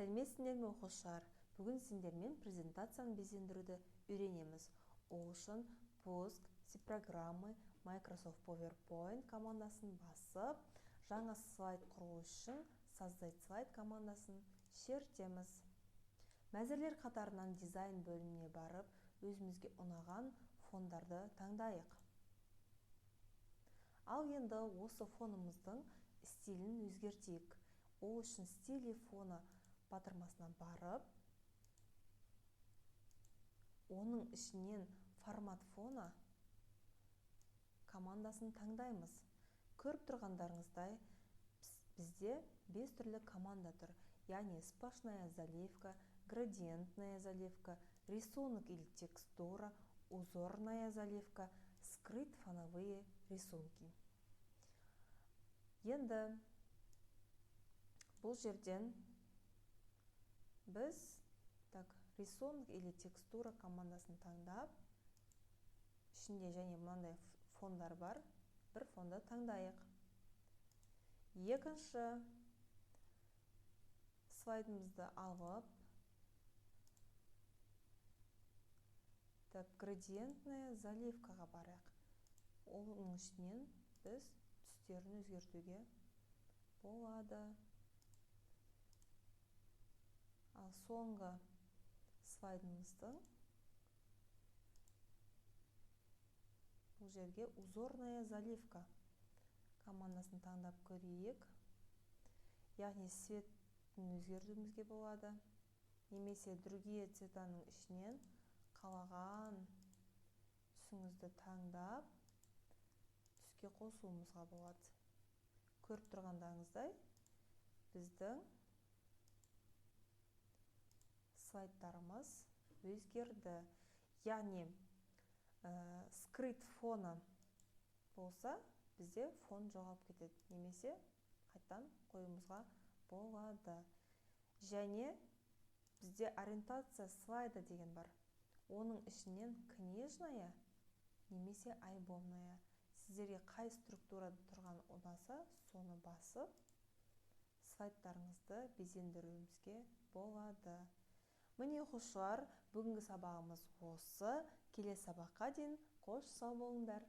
Сәлеметсіңдер ме, оқушылар? Бүгін сендермен презентацияны безендіруді үйренеміз. Ол үшін «Пуск», «Все программы», Microsoft PowerPoint командасын басып, жаңа слайд құру үшін «Создать слайд» командасын шертеміз. Мәзірлер қатарынан дизайн бөліміне барып, өзімізге ұнаған фондарды таңдайық. Ал енді осы фонымыздың стилін өзгертейік. Ол үшін «Стили фона» батырмасына барып, оның ішінен «Формат фона» командасын таңдаймыз. Көріп тұрғандарыңыздай, бізде 5 түрлі команда тұр, яғни сплошная заливка, градиентная заливка, рисунок или текстура, узорная заливка, скрыть фоновые рисунки. Енді бұл жерден біз, так, «Рисунок или текстура» командасын таңдап, ішінде және мынандай фондар бар, бір фонды таңдайық. Екінші слайдымызды алып, так, градиентная заливкаға барайық. Оның ішінен біз түстерін өзгертуге болады. Ал соңғы слайдымыздың бұл жерге «Узорная заливка» командасын таңдап көрейік. Яғни цветін өзгертуімізге болады, немесе «Другие цветаның» ішінен қалаған түсіңізді таңдап, түске қосуымызға болады. Көріп тұрғандарыңыздай, біздің слайдтарымыз өзгерді. Яғни «Скрыть фона» болса, бізде фон жоғалып кетеді, немесе қайтадан қоюымызға болады. Және бізде «Ориентация слайда» деген бар. Оның ішінен книжная немесе альбомная. Сіздерге қай структурада тұрған ұнаса, соны басып, слайдтарыңызды безендіруімізге болады. Міне, оқушылар, бүгінгі сабағымыз осы. Келесі сабаққа дейін қош сау болыңдар.